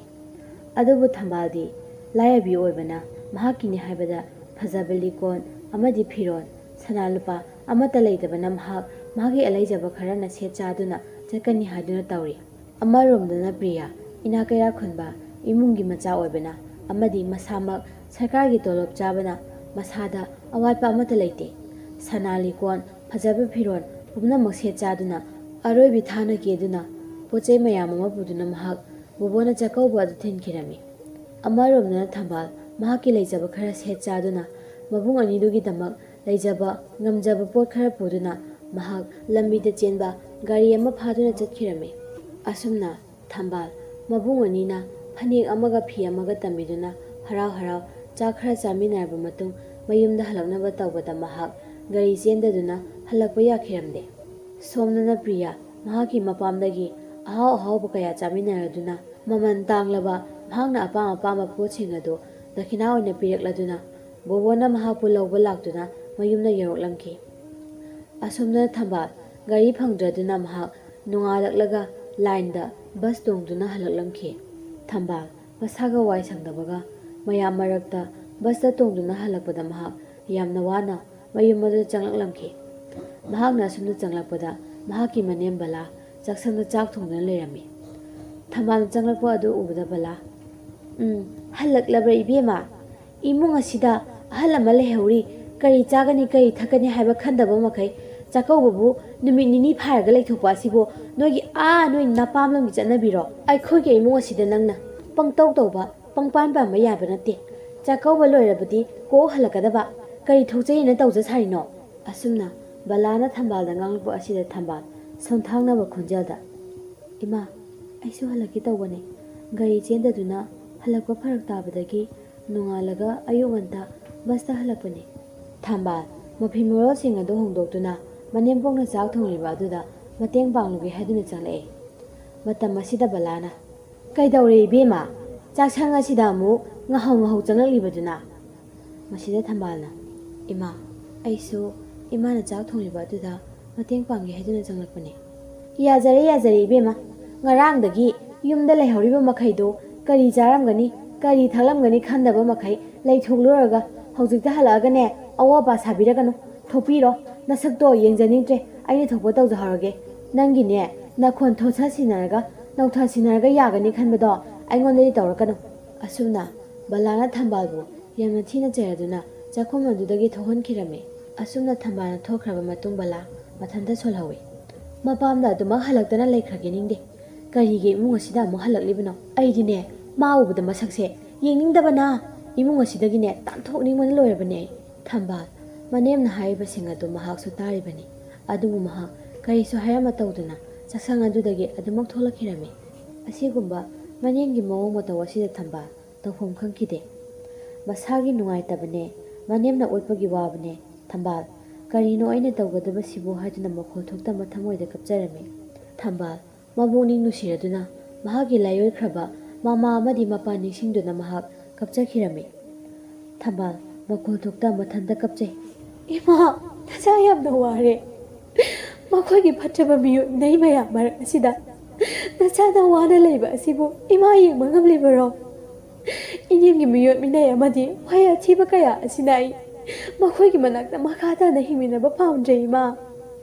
ꯑꯗꯨꯕꯨ ꯊꯝꯕꯥꯜꯗꯤ ꯂꯥꯏꯔꯕꯤ ꯑꯣꯏꯕꯅ ꯃꯍꯥꯛꯀꯤꯅꯤ ꯍꯥꯏꯕꯗ ꯐꯖꯕ ꯂꯤꯀꯣꯟ ꯑꯃꯗꯤ ꯐꯤꯔꯣꯜ, ꯁꯅꯥ ꯂꯨꯄꯥ ꯑꯃꯠꯇ ꯂꯩꯇꯕꯅ ꯃꯍꯥꯛ ꯃꯍꯥꯛꯀꯤ ꯑꯂꯩꯖꯕ ꯈꯔꯅ ꯁꯦꯠ ꯆꯥꯗꯨꯅ ꯆꯠꯀꯅꯤ ꯍꯥꯏꯗꯨꯅ ꯇꯧꯔꯤ꯫ ꯑꯃꯔꯣꯝꯗꯅ ꯄ꯭ꯔꯤꯌꯥ ꯏꯅꯥꯛ ꯀꯩꯔꯥꯛ ꯈꯨꯟꯕ ꯏꯃꯨꯡꯒꯤ ꯃꯆꯥ ꯑꯣꯏꯕꯅ ꯑꯃꯗꯤ ꯃꯁꯥꯃꯛ ꯁꯔꯀꯥꯔꯒꯤ ꯇꯣꯂꯣꯞ ꯆꯥꯕꯅ ꯃꯁꯥꯗ ꯑꯋꯥꯠꯄ ꯑꯃꯠꯇ ꯂꯩꯇꯦ꯫ ꯁꯅꯥ ꯂꯤꯀꯣꯟ, ꯐꯖꯕ ꯐꯤꯔꯣꯜ ꯄꯨꯝꯅꯃꯛ ꯁꯦꯠ ꯆꯥꯗꯨꯅ ꯑꯔꯣꯏꯕꯤ ꯊꯥꯅ ꯀꯦꯗꯨꯅ ꯄꯣꯠ ꯆꯩ ꯃꯌꯥꯝ ꯑꯃ ꯄꯨꯗꯨꯅ ꯃꯍꯥꯛ ꯕꯣꯕꯣꯅ ꯆꯥꯛꯀꯧꯕ ꯑꯗꯨ ꯊꯤꯟꯈꯤꯔꯝꯃꯤ꯫ ꯑꯃꯔꯣꯝꯗꯅ ꯊꯝꯕꯥꯜ ꯃꯍꯥꯛꯀꯤ ꯂꯩꯖꯕ ꯈꯔ ꯁꯦꯠ ꯆꯥꯗꯨꯅ ꯃꯕꯨꯡ ꯑꯅꯤꯗꯨꯒꯤꯗꯃꯛ ꯂꯩꯖꯕ ꯉꯝꯖꯕ ꯄꯣꯠ ꯈꯔ ꯄꯨꯗꯨꯅ ꯃꯍꯥꯛ ꯂꯝꯕꯤꯗ ꯆꯦꯟꯕ ꯒꯥꯔꯤ ꯑꯃ ꯐꯥꯗꯨꯅ ꯆꯠꯈꯤꯔꯝꯃꯤ꯫ ꯑꯁꯨꯝꯅ ꯊꯝꯕꯥꯜ ꯃꯕꯨꯡ ꯑꯅꯤꯅ ꯐꯅꯦꯛ ꯑꯃꯒ ꯐꯤ ꯑꯃꯒ ꯇꯝꯕꯤꯗꯨꯅ ꯍꯔꯥꯎ ꯍꯔꯥꯎ ꯆꯥꯛ ꯈꯔ ꯆꯥꯃꯤꯟꯅꯔꯕ ꯃꯇꯨꯡ ꯃꯌꯨꯝꯗ ꯍꯜꯂꯛꯅꯕ ꯇꯧꯕꯗ ꯃꯍꯥꯛ ꯒꯥꯔꯤ ꯆꯦꯟꯗꯗꯨꯅ ꯍꯜꯂꯛꯄ ꯌꯥꯈꯤꯔꯝꯗꯦ꯫ ꯁꯣꯝꯗꯅ ꯄ꯭ꯔꯤꯌꯥ ꯃꯍꯥꯛꯀꯤ ꯃꯄꯥꯝꯗꯒꯤ ꯑꯍꯥꯎ ꯑꯍꯥꯎꯕ ꯀꯌꯥ ꯆꯥꯃꯤꯟꯅꯔꯗꯨꯅ ꯃꯃꯜ ꯇꯥꯡꯂꯕ ꯃꯍꯥꯛꯅ ꯑꯄꯥꯝ ꯑꯄꯥꯝꯕ ꯄꯣꯠꯁꯤꯡ ꯑꯗꯨ ꯗꯈꯤꯅꯥ ꯑꯣꯏꯅ ꯄꯤꯔꯛꯂꯗꯨꯅ ꯕꯣꯕꯣꯅ ꯃꯍꯥꯛꯄꯨ ꯂꯧꯕ ꯂꯥꯛꯇꯨꯅ ꯃꯌꯨꯝꯗ ꯌꯧꯔꯛꯂꯝꯈꯤ꯫ ꯑꯁꯣꯝꯗꯅ ꯊꯝꯕꯥꯜ ꯒꯥꯔꯤ ꯐꯪꯗ꯭ꯔꯗꯨꯅ ꯃꯍꯥꯛ ꯅꯣꯡꯉꯥꯜꯂꯛꯂꯒ ꯂꯥꯏꯟꯗ ꯕꯁ ꯇꯣꯡꯗꯨꯅ ꯍꯜꯂꯛꯂꯝꯈꯤ꯫ ꯊꯝꯕꯥꯜ ꯃꯁꯥꯒ ꯋꯥꯏ ꯁꯪꯗꯕꯒ ꯃꯌꯥꯝ ꯃꯔꯛꯇ ꯕꯁꯇ ꯇꯣꯡꯗꯨꯅ ꯍꯜꯂꯛꯄꯗ ꯃꯍꯥꯛ ꯌꯥꯝꯅ ꯋꯥꯅ ꯃꯌꯨꯝ ꯑꯗꯨꯗ ꯆꯪꯂꯛꯂꯝꯈꯤ꯫ ꯃꯍꯥꯛꯅ ꯑꯁꯨꯝꯅ ꯆꯪꯂꯛꯄꯗ ꯃꯍꯥꯛꯀꯤ ꯃꯅꯦꯝ ꯕꯂꯥ ꯆꯥꯛꯁꯪꯗ ꯆꯥꯛ ꯊꯣꯡꯗꯨꯅ ꯂꯩꯔꯝꯃꯤ꯫ ꯊꯝꯕꯥꯜꯅ ꯆꯪꯂꯛꯄ ꯑꯗꯨ ꯎꯕꯗ ꯕꯂꯥ, "ꯎꯝ, ꯍꯜꯂꯛꯂꯕ꯭ꯔꯥ ꯏꯕꯦꯝꯃ? ꯏꯃꯨꯡ ꯑꯁꯤꯗ ꯑꯍꯜ ꯑꯃ ꯂꯩꯍꯧꯔꯤ, ꯀꯔꯤ ꯆꯥꯒꯅꯤ ꯀꯔꯤ ꯊꯛꯀꯅꯤ ꯍꯥꯏꯕ ꯈꯟꯗꯕ ꯃꯈꯩ꯫ ꯆꯥꯛꯀꯧꯕꯕꯨ ꯅꯨꯃꯤꯠ ꯅꯤꯅꯤ ꯐꯥꯔꯒ ꯂꯩꯊꯣꯛꯄ ꯑꯁꯤꯕꯨ ꯅꯣꯏꯒꯤ ꯑꯥ ꯅꯣꯏ ꯅꯄꯥꯝꯂꯣꯝꯒꯤ ꯆꯠꯅꯕꯤꯔꯣ? ꯑꯩꯈꯣꯏꯒꯤ ꯏꯃꯨꯡ ꯑꯁꯤꯗ ꯅꯪꯅ ꯄꯪꯇꯧ ꯇꯧꯕ, ꯄꯪꯄꯥꯟ ꯄꯥꯟꯕ ꯌꯥꯕ ꯅꯠꯇꯦ꯫ ꯆꯥꯛꯀꯧꯕ ꯂꯣꯏꯔꯕꯗꯤ ꯀꯣꯛ ꯍꯜꯂꯛꯀꯗꯕ꯫ ꯀꯔꯤ ꯊꯣꯛꯆꯩꯅ ꯇꯧꯖ ꯁꯥꯔꯤꯅꯣ?" ꯑꯁꯨꯝꯅ ꯕꯂꯥꯅ ꯊꯝꯕꯥꯜꯗ ꯉꯥꯡꯂꯛꯄ ꯑꯁꯤꯗ ꯊꯝꯕꯥꯜ ꯁꯣꯟꯊꯥꯡꯅꯕ ꯈꯣꯟꯖꯦꯜꯗ, "ꯏꯃꯥ, ꯑꯩꯁꯨ ꯍꯜꯂꯛꯀꯦ ꯇꯧꯕꯅꯦ꯫ ꯒꯥꯔꯤ ꯆꯦꯟꯗꯗꯨꯅ ꯍꯜꯂꯛꯄ ꯐꯔꯛ ꯇꯥꯕꯗꯒꯤ ꯅꯣꯡꯉꯥꯜꯂꯒ ꯑꯌꯨꯛ ꯉꯟꯇꯥ ꯕꯁꯇ ꯍꯜꯂꯛꯄꯅꯦ꯫" ꯊꯝꯕꯥꯜ ꯃꯐꯤ ꯃꯔꯣꯜꯁꯤꯡ ꯑꯗꯨ ꯍꯣꯡꯗꯣꯛꯇꯨꯅ ꯃꯅꯦꯝꯄꯣꯛꯅ ꯆꯥꯛ ꯊꯣꯡꯂꯤꯕ ꯑꯗꯨꯗ ꯃꯇꯦꯡ ꯄꯥꯡꯂꯨꯒꯦ ꯍꯥꯏꯗꯨꯅ ꯆꯪꯂꯛꯑꯦ꯫ ꯃꯇꯝ ꯑꯁꯤꯗ ꯕꯂꯥꯅ, "ꯀꯩꯗꯧꯔꯦ ꯏꯕꯦꯝꯃ? ꯆꯥꯛꯁꯪ ꯑꯁꯤꯗ ꯑꯃꯨꯛ ꯉꯥꯍꯧ ꯉꯥꯍꯧ ꯆꯪꯂꯛꯂꯤꯕꯗꯨꯅ?" ꯃꯁꯤꯗ ꯊꯝꯕꯥꯜꯅ, "ꯏꯃꯥ, ꯑꯩꯁꯨ ꯏꯃꯥꯅ ꯆꯥꯛ ꯊꯣꯡꯂꯤꯕ ꯑꯗꯨꯗ ꯃꯇꯦꯡ ꯄꯥꯡꯒꯦ ꯍꯥꯏꯗꯨꯅ ꯆꯪꯂꯛꯄꯅꯦ꯫" "ꯌꯥꯖꯔꯦ, ꯌꯥꯖꯔꯦ ꯏꯕꯦꯝꯃ꯫ ꯉꯔꯥꯡꯗꯒꯤ ꯌꯨꯝꯗ ꯂꯩꯍꯧꯔꯤꯕ ꯃꯈꯩꯗꯣ ꯀꯔꯤ ꯆꯥꯔꯝꯒꯅꯤ, ꯀꯔꯤ ꯊꯛꯂꯝꯒꯅꯤ ꯈꯟꯗꯕ ꯃꯈꯩ ꯂꯩꯊꯣꯛꯂꯨꯔꯒ ꯍꯧꯖꯤꯛꯇ ꯍꯜꯂꯛꯑꯒꯅꯦ ꯑꯋꯥ ꯑꯄꯥ ꯁꯥꯕꯤꯔꯒꯅꯨ꯫ ꯊꯣꯛꯄꯤꯔꯣ, ꯅꯁꯛꯇꯣ ꯌꯦꯡꯖꯅꯤꯡꯗ꯭ꯔꯦ꯫ ꯑꯩꯅ ꯊꯣꯛꯄ ꯇꯧꯖꯍꯧꯔꯒꯦ꯫ ꯅꯪꯒꯤꯅꯦ ꯅꯈꯣꯟ ꯊꯣꯠꯊ ꯁꯤꯟꯅꯔꯒ ꯅꯧꯊ ꯁꯤꯟꯅꯔꯒ ꯌꯥꯒꯅꯤ ꯈꯟꯕꯗꯣ ꯑꯩꯉꯣꯟꯗꯗꯤ ꯇꯧꯔꯛꯀꯅꯨ꯫" ꯑꯁꯨꯝꯅ ꯕꯂꯥꯅ ꯊꯝꯕꯥꯜꯕꯨ ꯌꯥꯝꯅ ꯊꯤꯅ ꯆꯩꯔꯗꯨꯅ ꯆꯥꯛꯈꯨꯝ ꯑꯗꯨꯗꯒꯤ ꯊꯣꯛꯍꯟꯈꯤꯔꯝꯃꯤ꯫ ꯑꯁꯨꯝꯅ ꯊꯝꯕꯥꯜꯅ ꯊꯣꯛꯈ꯭ꯔꯕ ꯃꯇꯨꯡ ꯕꯂꯥ ꯃꯊꯟꯇ ꯁꯣꯜꯍꯧꯏ꯫ ꯃꯄꯥꯝꯗ ꯑꯗꯨꯃꯛ ꯍꯜꯂꯛꯇꯅ ꯂꯩꯈ꯭ꯔꯒꯦ ꯅꯤꯡꯗꯦ꯫ ꯀꯔꯤꯒꯤ ꯏꯃꯨꯡ ꯑꯁꯤꯗ ꯑꯃꯨꯛ ꯍꯜꯂꯛꯂꯤꯕꯅꯣ? ꯑꯩꯗꯤꯅꯦ, ꯃꯥ ꯎꯕꯗ ꯃꯁꯛꯁꯦ ꯌꯦꯡꯅꯤꯡꯗꯕꯅ ꯏꯃꯨꯡ ꯑꯁꯤꯗꯒꯤꯅꯦ ꯇꯥꯟꯊꯣꯛꯅꯤꯡꯕꯅ ꯂꯣꯏꯔꯕꯅꯦ ꯑꯩ꯫ ꯊꯝꯕꯥꯜ ꯃꯅꯦꯝꯅ ꯍꯥꯏꯔꯤꯕꯁꯤꯡ ꯑꯗꯨ ꯃꯍꯥꯛꯁꯨ ꯇꯥꯔꯤꯕꯅꯤ꯫ ꯑꯗꯨꯕꯨ ꯃꯍꯥꯛ ꯀꯔꯤꯁꯨ ꯍꯥꯏꯔꯝꯃ ꯇꯧꯗꯅ ꯆꯥꯛꯁꯪ ꯑꯗꯨꯗꯒꯤ ꯑꯗꯨꯃꯛ ꯊꯣꯛꯂꯛꯈꯤꯔꯝꯃꯤ꯫ ꯑꯁꯤꯒꯨꯝꯕ ꯃꯅꯦꯝꯒꯤ ꯃꯑꯣꯡ ꯃꯇꯧ ꯑꯁꯤꯗ ꯊꯝꯕꯥꯜ ꯇꯧꯐꯝ ꯈꯪꯈꯤꯗꯦ꯫ ꯃꯁꯥꯒꯤ ꯅꯨꯡꯉꯥꯏꯇꯕꯅꯦ, ꯃꯅꯦꯝꯅ ꯑꯣꯠꯄꯒꯤ ꯋꯥꯕꯅꯦ꯫ ꯊꯝꯕꯥꯜ, "ꯀꯔꯤꯅꯣ ꯑꯩꯅ ꯇꯧꯒꯗꯕꯁꯤꯕꯨ?" ꯍꯥꯏꯗꯨꯅ ꯃꯈꯣꯜ ꯊꯣꯛꯇꯅ ꯊꯃꯣꯏꯗ ꯀꯞꯆꯔꯝꯃꯤ꯫ ꯊꯝꯕꯥꯜ ꯃꯕꯨꯛꯅꯤꯡ ꯅꯨꯡꯁꯤꯔꯗꯨꯅ ꯃꯍꯥꯛꯀꯤ ꯂꯥꯏꯑꯣꯏꯈ꯭ꯔꯕ ꯃꯃꯥ ꯑꯃꯗꯤ ꯃꯄꯥ ꯅꯤꯡꯁꯤꯡꯗꯨꯅ ꯃꯍꯥꯛ ꯀꯞꯆꯈꯤꯔꯝꯃꯤ꯫ ꯊꯝꯕꯥꯜ ꯃꯈꯣꯜ ꯊꯣꯛꯇ ꯃꯊꯟꯇ ꯀꯞꯆꯩ꯫ "ꯏꯃꯥ, ꯅꯆꯥ ꯌꯥꯝꯅ ꯋꯥꯔꯦ꯫ ꯃꯈꯣꯏꯒꯤ ꯐꯠꯇ꯭ꯔꯕ ꯃꯤꯑꯣꯠ ꯃꯤꯅꯩ ꯃꯌꯥꯝ ꯃꯔꯛ ꯑꯁꯤꯗ ꯅꯆꯥꯅ ꯋꯥꯅ ꯂꯩꯕ ꯑꯁꯤꯕꯨ ꯏꯃꯥ ꯌꯦꯡꯕ ꯉꯝꯂꯤꯕꯔꯣ? ꯏꯅꯦꯝꯒꯤ ꯃꯤꯑꯣꯠ ꯃꯤꯅꯩ ꯑꯃꯗꯤ ꯋꯥꯍꯩ ꯑꯊꯤꯕ ꯀꯌꯥ ꯑꯁꯤꯅ ꯑꯩ ꯃꯈꯣꯏꯒꯤ ꯃꯅꯥꯛꯇ ꯃꯈꯥ ꯇꯥꯅ ꯍꯤꯡꯃꯤꯟꯅꯕ ꯄꯥꯝꯗ꯭ꯔꯦ ꯏꯃꯥ꯫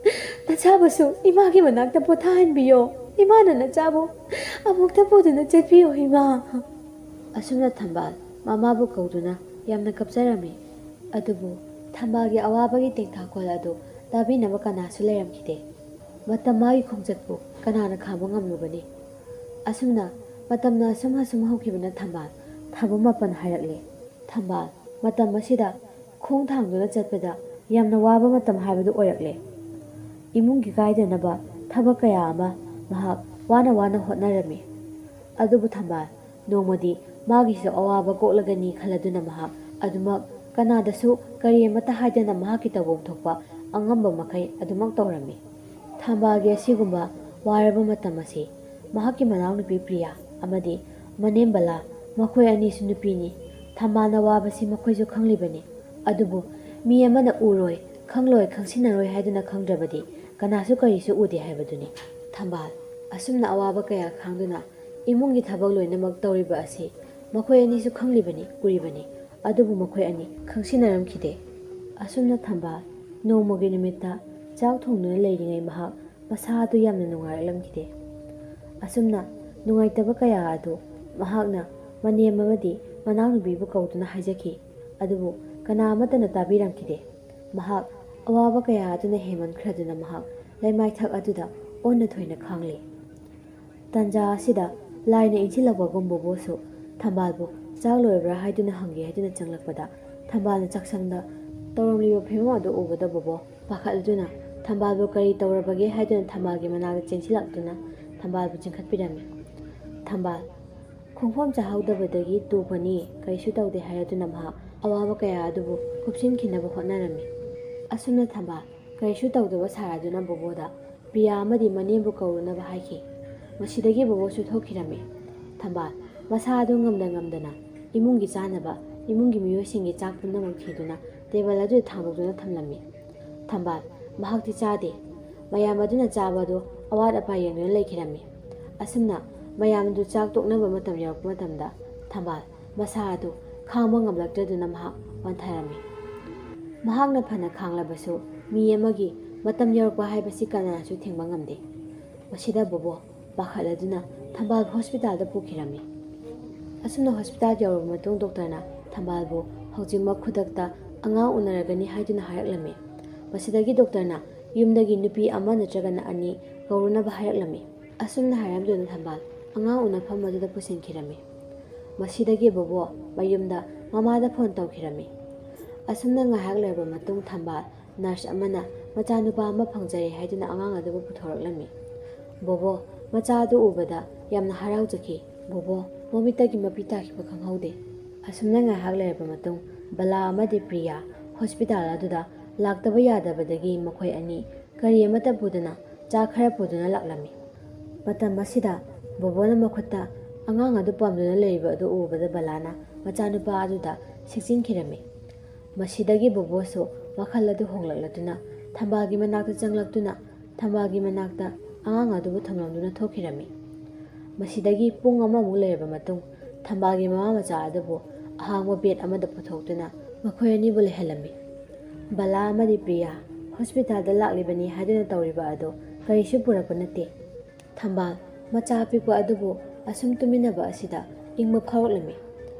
ꯅꯆꯥꯕꯨꯁꯨ ꯏꯃꯥꯒꯤ ꯃꯅꯥꯛꯇ ꯄꯣꯊꯥꯍꯟꯕꯤꯌꯣ꯫ ꯏꯃꯥꯅ ꯅꯆꯥꯕꯨ ꯑꯃꯨꯛꯇ ꯄꯨꯗꯨꯅ ꯆꯠꯄꯤꯌꯣ ꯏꯃꯥ꯫" ꯑꯁꯨꯝꯅ ꯊꯝꯕꯥꯜ ꯃꯃꯥꯕꯨ ꯀꯧꯗꯨꯅ ꯌꯥꯝꯅ ꯀꯞꯆꯔꯝꯃꯤ꯫ ꯑꯗꯨꯕꯨ ꯊꯝꯕꯥꯜꯒꯤ ꯑꯋꯥꯕꯒꯤ ꯇꯦꯡꯊꯥꯈꯣꯜ ꯑꯗꯨ ꯇꯥꯕꯤꯅꯕ ꯀꯅꯥꯁꯨ ꯂꯩꯔꯝꯈꯤꯗꯦ꯫ ꯃꯇꯝ ꯃꯥꯒꯤ ꯈꯣꯡꯆꯠꯄꯨ ꯀꯅꯥꯅ ꯈꯥꯝꯕ ꯉꯝꯂꯨꯒꯅꯤ? ꯑꯁꯨꯝꯅ ꯃꯇꯝꯅ ꯑꯁꯨꯝ ꯑꯁꯨꯝ ꯍꯧꯈꯤꯕꯅ ꯊꯝꯕꯥꯜ ꯊꯥꯕꯨꯝ ꯃꯥꯄꯟ ꯍꯥꯏꯔꯛꯂꯦ꯫ ꯊꯝꯕꯥꯜ ꯃꯇꯝ ꯑꯁꯤꯗ ꯈꯣꯡ ꯊꯥꯡꯗꯨꯅ ꯆꯠꯄꯗ ꯌꯥꯝꯅ ꯋꯥꯕ ꯃꯇꯝ ꯍꯥꯏꯕꯗꯨ ꯑꯣꯏꯔꯛꯂꯦ꯫ ꯏꯃꯨꯡꯒꯤ ꯀꯥꯏꯗꯅꯕ ꯊꯕꯛ ꯀꯌꯥ ꯑꯃ ꯃꯍꯥꯛ ꯋꯥꯅ ꯋꯥꯅ ꯍꯣꯠꯅꯔꯝꯃꯤ꯫ ꯑꯗꯨꯕꯨ ꯊꯝꯕꯥꯜ ꯅꯣꯡꯃꯗꯤ ꯃꯥꯒꯤꯁꯨ ꯑꯋꯥꯕ ꯀꯣꯛꯂꯒꯅꯤ ꯈꯜꯂꯗꯨꯅ ꯃꯍꯥꯛ ꯑꯗꯨꯃꯛ ꯀꯅꯥꯗꯁꯨ ꯀꯔꯤ ꯑꯃꯠꯇ ꯍꯥꯏꯗꯅ ꯃꯍꯥꯛꯀꯤ ꯇꯧꯐꯝ ꯊꯣꯛꯄ ꯑꯉꯝꯕ ꯃꯈꯩ ꯑꯗꯨꯃꯛ ꯇꯧꯔꯝꯃꯤ꯫ ꯊꯝꯕꯥꯜꯒꯤ ꯑꯁꯤꯒꯨꯝꯕ ꯋꯥꯔꯕ ꯃꯇꯝ ꯑꯁꯤ ꯃꯍꯥꯛꯀꯤ ꯃꯅꯥꯎꯅꯨꯄꯤ ꯄ꯭ꯔꯤꯌꯥ ꯑꯃꯗꯤ ꯃꯅꯦꯝꯕꯂꯥ, ꯃꯈꯣꯏ ꯑꯅꯤꯁꯨ ꯅꯨꯄꯤꯅꯤ꯫ ꯊꯝꯕꯥꯜꯅ ꯋꯥꯕꯁꯤ ꯃꯈꯣꯏꯁꯨ ꯈꯪꯂꯤꯕꯅꯤ꯫ ꯑꯗꯨꯕꯨ ꯃꯤ ꯑꯃꯅ ꯎꯔꯣꯏ, ꯈꯪꯂꯣꯏ, ꯈꯪꯁꯤꯟꯅꯔꯣꯏ ꯍꯥꯏꯗꯨꯅ ꯈꯪꯗ꯭ꯔꯕꯗꯤ ꯀꯅꯥꯁꯨ ꯀꯔꯤꯁꯨ ꯎꯗꯦ ꯍꯥꯏꯕꯗꯨꯅꯤ꯫ ꯊꯝꯕꯥꯜ ꯑꯁꯨꯝꯅ ꯑꯋꯥꯕ ꯀꯌꯥ ꯈꯥꯡꯗꯨꯅ ꯏꯃꯨꯡꯒꯤ ꯊꯕꯛ ꯂꯣꯏꯅꯃꯛ ꯇꯧꯔꯤꯕ ꯑꯁꯤ ꯃꯈꯣꯏ ꯑꯅꯤꯁꯨ ꯈꯪꯂꯤꯕꯅꯤ, ꯎꯔꯤꯕꯅꯤ꯫ ꯑꯗꯨꯕꯨ ꯃꯈꯣꯏ ꯑꯅꯤ ꯈꯪꯁꯤꯟꯅꯔꯝꯈꯤꯗꯦ꯫ ꯑꯁꯨꯝꯅ ꯊꯝꯕꯥꯜ ꯅꯣꯡꯃꯒꯤ ꯅꯨꯃꯤꯠꯇ ꯆꯥꯛ ꯊꯣꯡꯗꯨꯅ ꯂꯩꯔꯤꯉꯩ ꯃꯍꯥꯛ ꯃꯁꯥ ꯑꯗꯨ ꯌꯥꯝꯅ ꯅꯨꯡꯉꯥꯏꯔꯛꯂꯝꯈꯤꯗꯦ꯫ ꯑꯁꯨꯝꯅ ꯅꯨꯡꯉꯥꯏꯇꯕ ꯀꯌꯥ ꯑꯗꯨ ꯃꯍꯥꯛꯅ ꯃꯅꯦꯝ ꯑꯃꯗꯤ ꯃꯅꯥꯎꯅꯨꯄꯤꯕꯨ ꯀꯧꯗꯨꯅ ꯍꯥꯏꯖꯈꯤ꯫ ꯑꯗꯨꯕꯨ ꯀꯅꯥ ꯑꯃꯠꯇꯅ ꯇꯥꯕꯤꯔꯝꯈꯤꯗꯦ꯫ ꯃꯍꯥꯛ ꯑꯋꯥꯕ ꯀꯌꯥ ꯑꯗꯨꯅ ꯍꯦꯟꯃꯟꯈ꯭ꯔꯗꯨꯅ ꯃꯍꯥꯛ ꯂꯩꯃꯥꯏꯊꯛ ꯑꯗꯨꯗ ꯑꯣꯟꯅ ꯊꯣꯏꯅ ꯈꯥꯡꯂꯤ꯫ ꯇꯟꯖꯥ ꯑꯁꯤꯗ ꯂꯥꯏꯅ ꯏꯟꯁꯤꯜꯂꯛꯄꯒꯨꯝ ꯕꯣꯕꯣꯁꯨ ꯊꯝꯕꯥꯜꯕꯨ ꯆꯥꯛ ꯂꯣꯏꯔꯕ꯭ꯔꯥ ꯍꯥꯏꯗꯨꯅ ꯍꯪꯒꯦ ꯍꯥꯏꯗꯨꯅ ꯆꯪꯂꯛꯄꯗ ꯊꯝꯕꯥꯜꯅ ꯆꯥꯛꯁꯪꯗ ꯇꯧꯔꯝꯂꯤꯕ ꯐꯤꯕꯝ ꯑꯗꯨ ꯎꯕꯗ ꯕꯣꯕꯣ ꯄꯥꯈꯠꯂꯗꯨꯅ ꯊꯝꯕꯥꯜꯕꯨ ꯀꯔꯤ ꯇꯧꯔꯕꯒꯦ ꯍꯥꯏꯗꯨꯅ ꯊꯝꯕꯥꯜꯒꯤ ꯃꯅꯥꯛꯇ ꯆꯦꯟꯁꯤꯜꯂꯛꯇꯨꯅ ꯊꯝꯕꯥꯜꯕꯨ ꯆꯤꯡꯈꯠꯄꯤꯔꯝꯃꯤ꯫ ꯊꯝꯕꯥꯜ ꯈꯣꯡꯐꯝ ꯆꯥꯍꯧꯗꯕꯗꯒꯤ ꯇꯨꯕꯅꯤ, ꯀꯔꯤꯁꯨ ꯇꯧꯗꯦ ꯍꯥꯏꯔꯗꯨꯅ ꯃꯍꯥꯛ ꯑꯋꯥꯕ ꯀꯌꯥ ꯑꯗꯨꯕꯨ ꯀꯨꯞꯁꯤꯟꯈꯤꯅꯕ ꯍꯣꯠꯅꯔꯝꯃꯤ꯫ ꯑꯁꯨꯝꯅ ꯊꯝꯕꯥꯜ ꯀꯔꯤꯁꯨ ꯇꯧꯗꯕ ꯁꯥꯔꯗꯨꯅ ꯕꯣꯕꯣꯗ ꯄ꯭ꯔꯤꯌꯥ ꯑꯃꯗꯤ ꯃꯅꯦꯝꯕꯨ ꯀꯧꯔꯨꯅꯕ ꯍꯥꯏꯈꯤ꯫ ꯃꯁꯤꯗꯒꯤ ꯕꯣꯕꯣꯁꯨ ꯊꯣꯛꯈꯤꯔꯝꯃꯤ꯫ ꯊꯝꯕꯥꯜ ꯃꯁꯥ ꯑꯗꯨ ꯉꯝꯅ ꯉꯝꯗꯅ ꯏꯃꯨꯡꯒꯤ ꯆꯥꯅꯕ, ꯏꯃꯨꯡꯒꯤ ꯃꯤꯑꯣꯏꯁꯤꯡꯒꯤ ꯆꯥꯛ ꯄꯨꯝꯅꯃꯛ ꯊꯤꯗꯨꯅ ꯇꯦꯕꯜ ꯑꯗꯨꯗ ꯊꯥꯡꯗꯣꯛꯇꯨꯅ ꯊꯝꯂꯝꯃꯤ꯫ ꯊꯝꯕꯥꯜ ꯃꯍꯥꯛꯇꯤ ꯆꯥꯗꯦ꯫ ꯃꯌꯥꯝ ꯑꯗꯨꯅ ꯆꯥꯕ ꯑꯗꯨ ꯑꯋꯥꯠ ꯑꯄꯥ ꯌꯦꯡꯗꯨꯅ ꯂꯩꯈꯤꯔꯝꯃꯤ꯫ ꯑꯁꯨꯝꯅ ꯃꯌꯥꯝꯗꯨ ꯆꯥꯛ ꯇꯣꯛꯅꯕ ꯃꯇꯝ ꯌꯧꯔꯛꯄ ꯃꯇꯝꯗ ꯊꯝꯕꯥꯜ ꯃꯁꯥ ꯑꯗꯨ ꯈꯥꯡꯕ ꯉꯝꯂꯛꯇ꯭ꯔꯗꯨꯅ ꯃꯍꯥꯛ ꯋꯥꯟꯊꯔꯝꯃꯤ꯫ ꯃꯍꯥꯛꯅ ꯐꯅ ꯈꯥꯡꯂꯕꯁꯨ ꯃꯤ ꯑꯃꯒꯤ ꯃꯇꯝ ꯌꯧꯔꯛꯄ ꯍꯥꯏꯕꯁꯤ ꯀꯅꯥꯅꯁꯨ ꯊꯤꯡꯕ ꯉꯝꯗꯦ꯫ ꯃꯁꯤꯗ ꯕꯣꯕꯣ ꯄꯥꯈꯠꯂꯗꯨꯅ ꯊꯝꯕꯥꯜ ꯍꯣꯁꯄꯤꯇꯥꯜꯗ ꯄꯨꯈꯤꯔꯝꯃꯤ꯫ ꯑꯁꯨꯝꯅ ꯍꯣꯁꯄꯤꯇꯥꯜ ꯌꯧꯔꯕ ꯃꯇꯨꯡ ꯗꯣꯛꯇꯔꯅ ꯊꯝꯕꯥꯜꯕꯨ ꯍꯧꯖꯤꯛꯃꯛ ꯈꯨꯗꯛꯇ ꯑꯉꯥꯡ ꯎꯅꯔꯒꯅꯤ ꯍꯥꯏꯗꯨꯅ ꯍꯥꯏꯔꯛꯂꯝꯃꯤ꯫ ꯃꯁꯤꯗꯒꯤ ꯗꯣꯛꯇꯔꯅ ꯌꯨꯝꯗꯒꯤ ꯅꯨꯄꯤ ꯑꯃ ꯅꯠꯇ꯭ꯔꯒꯅ ꯑꯅꯤ ꯀꯧꯔꯨꯅꯕ ꯍꯥꯏꯔꯛꯂꯝꯃꯤ꯫ ꯑꯁꯨꯝꯅ ꯍꯥꯏꯔꯝꯗꯨꯅ ꯊꯝꯕꯥꯜ ꯑꯉꯥꯡ ꯎꯅꯐꯝ ꯑꯗꯨꯗ ꯄꯨꯁꯤꯟꯈꯤꯔꯝꯃꯤ꯫ ꯃꯁꯤꯗꯒꯤ ꯕꯣꯕꯣ ꯃꯌꯨꯝꯗ ꯃꯃꯥꯗ ꯐꯣꯟ ꯇꯧꯈꯤꯔꯝꯃꯤ꯫ ꯑꯁꯨꯝꯅ ꯉꯥꯏꯍꯥꯛ ꯂꯩꯔꯕ ꯃꯇꯨꯡ ꯊꯝꯕꯥꯜ ꯅꯔꯁ ꯑꯃꯅ ꯃꯆꯥꯅꯨꯄꯥ ꯑꯃ ꯐꯪꯖꯔꯦ ꯍꯥꯏꯗꯨꯅ ꯑꯉꯥꯡ ꯑꯗꯨꯕꯨ ꯄꯨꯊꯣꯔꯛꯂꯝꯃꯤ꯫ ꯕꯣꯕꯣ ꯃꯆꯥ ꯑꯗꯨ ꯎꯕꯗ ꯌꯥꯝꯅ ꯍꯔꯥꯎꯖꯈꯤ꯫ ꯕꯣꯕꯣ ꯃꯃꯤꯠꯇꯒꯤ ꯃꯄꯤ ꯇꯥꯈꯤꯕ ꯈꯪꯍꯧꯗꯦ꯫ ꯑꯁꯨꯝꯅ ꯉꯥꯏꯍꯥꯛ ꯂꯩꯔꯕ ꯃꯇꯨꯡ ꯕꯂꯥ ꯑꯃꯗꯤ ꯄ꯭ꯔꯤꯌꯥ ꯍꯣꯁꯄꯤꯇꯥꯜ ꯑꯗꯨꯗ ꯂꯥꯛꯇꯕ ꯌꯥꯗꯕꯗꯒꯤ ꯃꯈꯣꯏ ꯑꯅꯤ ꯒꯥꯔꯤ ꯑꯃꯠꯇ ꯄꯨꯗꯅ ꯆꯥ ꯈꯔ ꯄꯨꯗꯨꯅ ꯂꯥꯛꯂꯝꯃꯤ꯫ ꯃꯇꯝ ꯑꯁꯤꯗ ꯕꯣꯕꯣꯅ ꯃꯈꯨꯠꯇ ꯑꯉꯥꯡ ꯑꯗꯨ ꯄꯥꯝꯗꯨꯅ ꯂꯩꯔꯤꯕ ꯑꯗꯨ ꯎꯕꯗ ꯕꯂꯥꯅ ꯃꯆꯥꯅꯨꯄꯥ ꯑꯗꯨꯗ ꯁꯤꯛꯆꯤꯟꯈꯤꯔꯝꯃꯤ꯫ ꯃꯁꯤꯗꯒꯤ ꯕꯣꯕꯣꯁꯨ ꯋꯥꯈꯜ ꯑꯗꯨ ꯍꯣꯡꯂꯛꯂꯗꯨꯅ ꯊꯝꯕꯥꯜꯒꯤ ꯃꯅꯥꯛꯇ ꯆꯪꯂꯛꯇꯨꯅ ꯊꯝꯕꯥꯜꯒꯤ ꯃꯅꯥꯛꯇ ꯑꯉꯥꯡ ꯑꯗꯨꯕꯨ ꯊꯝꯂꯝꯗꯨꯅ ꯊꯣꯛꯈꯤꯔꯝꯃꯤ꯫ ꯃꯁꯤꯗꯒꯤ ꯄꯨꯡ ꯑꯃꯃꯨꯛ ꯂꯩꯔꯕ ꯃꯇꯨꯡ ꯊꯝꯕꯥꯜꯒꯤ ꯃꯃꯥ ꯃꯆꯥ ꯑꯗꯨꯕꯨ ꯑꯍꯥꯡꯕ ꯕꯦꯗ ꯑꯃꯗ ꯄꯨꯊꯣꯛꯇꯨꯅ ꯃꯈꯣꯏ ꯑꯅꯤꯕꯨ ꯂꯩꯍꯜꯂꯝꯃꯤ꯫ ꯕꯂꯥ ꯑꯃꯗꯤ ꯄ꯭ꯔꯤꯌꯥ ꯍꯣꯁꯄꯤꯇꯥꯜꯗ ꯂꯥꯛꯂꯤꯕꯅꯤ ꯍꯥꯏꯗꯨꯅ ꯇꯧꯔꯤꯕ ꯑꯗꯨ ꯀꯔꯤꯁꯨ ꯄꯨꯔꯛꯄ ꯅꯠꯇꯦ꯫ ꯊꯝꯕꯥꯜ ꯃꯆꯥ ꯑꯄꯤꯛꯄ ꯑꯗꯨꯕꯨ ꯑꯁꯨꯝ ꯇꯨꯃꯤꯟꯅꯕ ꯑꯁꯤꯗ ꯏꯪꯕ ꯐꯥꯎꯔꯛꯂꯝꯃꯤ꯫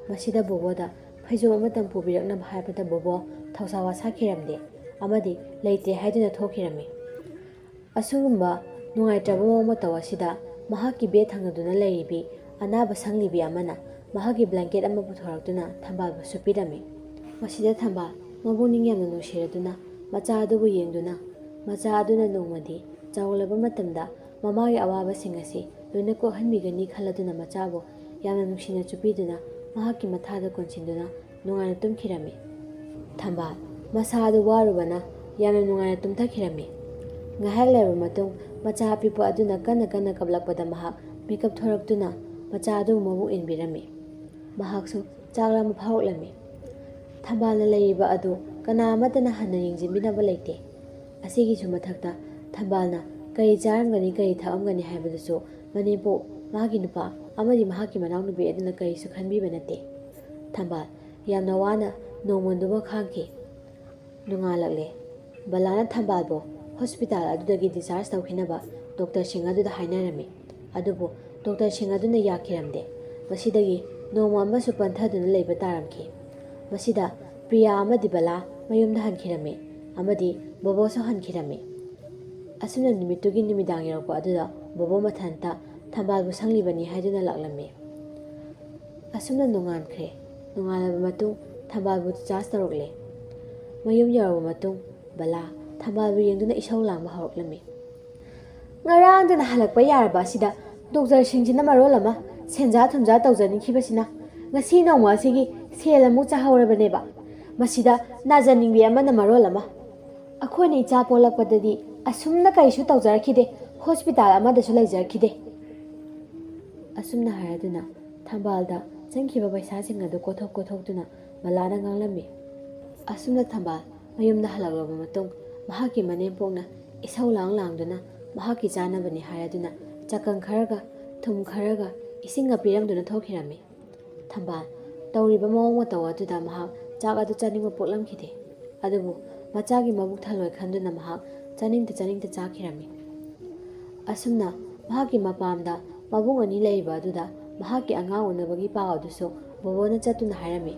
ꯃꯁꯤꯗ ꯕꯣꯕꯣꯗ ꯐꯩꯖꯣꯝ ꯑꯃꯇꯪ ꯄꯨꯕꯤꯔꯛꯅꯕ ꯍꯥꯏꯕꯗ ꯕꯣꯕꯣ ꯊꯧꯁꯥ ꯋꯥꯁꯥꯈꯤꯔꯝꯗꯦ ꯑꯃꯗꯤ ꯂꯩꯇꯦ ꯍꯥꯏꯗꯨꯅ ꯊꯣꯛꯈꯤꯔꯝꯃꯤ꯫ ꯑꯁꯤꯒꯨꯝꯕ ꯅꯨꯡꯉꯥꯏꯇ꯭ꯔꯕ ꯃꯑꯣꯡ ꯃꯇꯧ ꯑꯁꯤꯗ ꯃꯍꯥꯛꯀꯤ ꯕꯦꯗ ꯊꯪꯅꯗꯨꯅ ꯂꯩꯔꯤꯕꯤ ꯑꯅꯥꯕ ꯁꯪꯂꯤꯕꯤ ꯑꯃꯅ ꯃꯍꯥꯛꯀꯤ ꯕ꯭ꯂꯦꯡꯀꯦꯠ ꯑꯃ ꯄꯨꯊꯣꯔꯛꯇꯨꯅ ꯊꯝꯕꯥꯜꯕꯨ ꯁꯨꯞꯄꯤꯔꯝꯃꯤ꯫ ꯃꯁꯤꯗ ꯊꯝꯕꯥꯜ ꯃꯕꯨꯛꯅꯤꯡ ꯌꯥꯝꯅ ꯅꯨꯡꯁꯤꯔꯗꯨꯅ ꯃꯆꯥ ꯑꯗꯨꯕꯨ ꯌꯦꯡꯗꯨꯅ, ꯃꯆꯥ ꯑꯗꯨꯅ ꯅꯣꯡꯃꯗꯤ ꯆꯥꯎꯂꯕ ꯃꯇꯝꯗ ꯃꯃꯥꯒꯤ ꯑꯋꯥꯕꯁꯤꯡ ꯑꯁꯤ ꯂꯣꯏꯅ ꯀꯣꯛꯍꯟꯕꯤꯒꯅꯤ ꯈꯜꯂꯗꯨꯅ ꯃꯆꯥꯕꯨ ꯌꯥꯝꯅ ꯅꯨꯡꯁꯤꯅ ꯆꯨꯞꯄꯤꯗꯨꯅ ꯃꯍꯥꯛꯀꯤ ꯃꯊꯥꯗ ꯀꯣꯟꯁꯤꯟꯗꯨꯅ ꯅꯨꯡꯉꯥꯏꯅ ꯇꯨꯝꯈꯤꯔꯝꯃꯤ꯫ ꯊꯝꯕꯥꯜ ꯃꯁꯥ ꯑꯗꯨ ꯋꯥꯔꯨꯕꯅ ꯌꯥꯝꯅ ꯅꯨꯡꯉꯥꯏꯅ ꯇꯨꯝꯊꯈꯤꯔꯝꯃꯤ꯫ ꯉꯥꯏꯍꯥꯛ ꯂꯩꯔꯕ ꯃꯇꯨꯡ ꯃꯆꯥ ꯑꯄꯤꯛꯄ ꯑꯗꯨꯅ ꯀꯟꯅ ꯀꯟꯅ ꯀꯞꯂꯛꯄꯗ ꯃꯍꯥꯛ ꯃꯤꯀꯞ ꯊꯣꯔꯛꯇꯨꯅ ꯃꯆꯥ ꯑꯗꯨꯕꯨ ꯃꯕꯨꯛ ꯏꯟꯕꯤꯔꯝꯃꯤ꯫ ꯃꯍꯥꯛꯁꯨ ꯆꯥꯛ ꯂꯥꯝꯕ ꯐꯥꯎꯔꯛꯂꯝꯃꯤ꯫ ꯊꯝꯕꯥꯜꯅ ꯂꯩꯔꯤꯕ ꯑꯗꯨ ꯀꯅꯥ ꯑꯃꯠꯇꯅ ꯍꯟꯅ ꯌꯦꯡꯁꯤꯟꯕꯤꯅꯕ ꯂꯩꯇꯦ꯫ ꯑꯁꯤꯒꯤꯁꯨ ꯃꯊꯛꯇ ꯊꯝꯕꯥꯜꯅ ꯀꯔꯤ ꯆꯥꯔꯝꯒꯅꯤ, ꯀꯔꯤ ꯊꯛꯑꯝꯒꯅꯤ ꯍꯥꯏꯕꯗꯨꯁꯨ ꯃꯅꯦꯝꯄꯣꯛ, ꯃꯍꯥꯛꯀꯤ ꯅꯨꯄꯥ ꯑꯃꯗꯤ ꯃꯍꯥꯛꯀꯤ ꯃꯅꯥꯎꯅꯨꯄꯤ ꯑꯗꯨꯅ ꯀꯔꯤꯁꯨ ꯈꯟꯕꯤꯕ ꯅꯠꯇꯦ꯫ ꯊꯝꯕꯥꯜ ꯌꯥꯝꯅ ꯋꯥꯅ ꯅꯣꯡꯃꯗꯨꯃ ꯈꯥꯡꯈꯤ꯫ ꯅꯣꯡꯉꯥꯜꯂꯛꯂꯦ꯫ ꯕꯂꯥꯅ ꯊꯝꯕꯥꯜꯕꯨ ꯍꯣꯁꯄꯤꯇꯥꯜ ꯑꯗꯨꯗꯒꯤ ꯗꯤꯁꯆꯥꯔꯖ ꯇꯧꯈꯤꯅꯕ ꯗꯣꯛꯇꯔꯁꯤꯡ ꯑꯗꯨꯗ ꯍꯥꯏꯅꯔꯝꯃꯤ꯫ ꯑꯗꯨꯕꯨ ꯗꯣꯛꯇꯔꯁꯤꯡ ꯑꯗꯨꯅ ꯌꯥꯈꯤꯔꯝꯗꯦ꯫ ꯃꯁꯤꯗꯒꯤ ꯅꯣꯡꯃ ꯑꯃꯁꯨ ꯄꯟꯊꯗꯨꯅ ꯂꯩꯕ ꯇꯥꯔꯝꯈꯤ꯫ ꯃꯁꯤꯗ ꯄ꯭ꯔꯤꯌꯥ ꯑꯃꯗꯤ ꯕꯂꯥ ꯃꯌꯨꯝꯗ ꯍꯟꯈꯤꯔꯝꯃꯤ ꯑꯃꯗꯤ ꯕꯣꯕꯣꯁꯨ ꯍꯟꯈꯤꯔꯝꯃꯤ꯫ ꯑꯁꯨꯝꯅ ꯅꯨꯃꯤꯠꯇꯨꯒꯤ ꯅꯨꯃꯤꯗꯥꯡ ꯌꯧꯔꯛꯄ ꯑꯗꯨꯗ ꯕꯣꯕꯣ ꯃꯊꯟꯇ ꯊꯝꯕꯥꯜꯕꯨ ꯁꯪꯂꯤꯕꯅꯤ ꯍꯥꯏꯗꯨꯅ ꯂꯥꯛꯂꯝꯃꯤ꯫ ꯑꯁꯨꯝꯅ ꯅꯣꯡꯉꯥꯟꯈ꯭ꯔꯦ꯫ ꯅꯣꯡꯉꯥꯜꯂꯕ ꯃꯇꯨꯡ ꯊꯝꯕꯥꯜꯕꯨ ꯆꯥꯔꯖ ꯇꯧꯔꯛꯂꯦ꯫ ꯃꯌꯨꯝ ꯌꯧꯔꯕ ꯃꯇꯨꯡ ꯕꯂꯥ ꯊꯝꯕꯥꯜꯕꯨ ꯌꯦꯡꯗꯨꯅ ꯏꯁꯧ ꯂꯥꯡꯕ ꯍꯧꯔꯛꯂꯝꯃꯤ꯫ "ꯉꯔꯥꯡꯗꯅ ꯍꯜꯂꯛꯄ ꯌꯥꯔꯕ ꯑꯁꯤꯗ ꯗꯣꯛꯇꯔꯁꯤꯡꯁꯤꯅ ꯃꯔꯣꯜ ꯑꯃ ꯁꯦꯟꯖꯥ ꯊꯨꯝꯖꯥ ꯇꯧꯖꯅꯤꯡꯈꯤꯕꯁꯤꯅ ꯉꯁꯤ ꯅꯣꯡꯃ ꯑꯁꯤꯒꯤ ꯁꯦꯜ ꯑꯃꯨꯛ ꯆꯥꯍꯧꯔꯕꯅꯦꯕ꯫ ꯃꯁꯤꯗ ꯅꯥꯖꯅꯤꯡꯕꯤ ꯑꯃꯅ ꯃꯔꯣꯜ ꯑꯃ꯫ ꯑꯩꯈꯣꯏꯅ ꯏꯆꯥ ꯄꯣꯛꯂꯛꯄꯗꯗꯤ ꯑꯁꯨꯝꯅ ꯀꯔꯤꯁꯨ ꯇꯧꯖꯔꯛꯈꯤꯗꯦ, ꯍꯣꯁꯄꯤꯇꯥꯜ ꯑꯃꯗꯁꯨ ꯂꯩꯖꯔꯛꯈꯤꯗꯦ꯫" ꯑꯁꯨꯝꯅ ꯍꯥꯏꯔꯗꯨꯅ ꯊꯝꯕꯥꯜꯗ ꯆꯪꯈꯤꯕ ꯄꯩꯁꯥꯁꯤꯡ ꯑꯗꯨ ꯀꯣꯊꯣꯛ ꯀꯣꯊꯣꯛꯇꯨꯅ ꯕꯂꯥꯅ ꯉꯥꯡꯂꯝꯃꯤ꯫ ꯑꯁꯨꯝꯅ ꯊꯝꯕꯥꯜ ꯃꯌꯨꯝꯗ ꯍꯜꯂꯛꯂꯕ ꯃꯇꯨꯡ ꯃꯍꯥꯛꯀꯤ ꯃꯅꯦꯝꯄꯣꯛꯅ ꯏꯁꯧ ꯂꯥꯡ ꯂꯥꯡꯗꯨꯅ ꯃꯍꯥꯛꯀꯤ ꯆꯥꯅꯕꯅꯤ ꯍꯥꯏꯔꯗꯨꯅ ꯆꯀꯪ ꯈꯔꯒ ꯊꯨꯝ ꯈꯔꯒ ꯏꯁꯤꯡꯒ ꯄꯤꯔꯝꯗꯨꯅ ꯊꯣꯛꯈꯤꯔꯝꯃꯤ꯫ ꯊꯝꯕꯥꯜ ꯇꯧꯔꯤꯕ ꯃꯑꯣꯡ ꯃꯇꯧ ꯑꯗꯨꯗ ꯃꯍꯥꯛ ꯆꯥꯛ ꯑꯗꯨ ꯆꯥꯅꯤꯡꯕ ꯄꯣꯛꯂꯝꯈꯤꯗꯦ꯫ ꯑꯗꯨꯕꯨ ꯃꯆꯥꯒꯤ ꯃꯕꯨꯛ ꯊꯜꯂꯣꯏ ꯈꯟꯗꯨꯅ ꯃꯍꯥꯛ ꯆꯥꯅꯤꯡꯇ ꯆꯥꯅꯤꯡꯇ ꯆꯥꯈꯤꯔꯝꯃꯤ꯫ ꯑꯁꯨꯝꯅ ꯃꯍꯥꯛꯀꯤ ꯃꯄꯥꯝꯗ ꯃꯕꯨꯡ ꯑꯅꯤ ꯂꯩꯔꯤꯕ ꯑꯗꯨꯗ ꯃꯍꯥꯛꯀꯤ ꯑꯉꯥꯡ ꯎꯅꯕꯒꯤ ꯄꯥꯎ ꯑꯗꯨꯁꯨ ꯕꯣꯕꯣꯅ ꯆꯠꯇꯨꯅ ꯍꯥꯏꯔꯝꯃꯤ꯫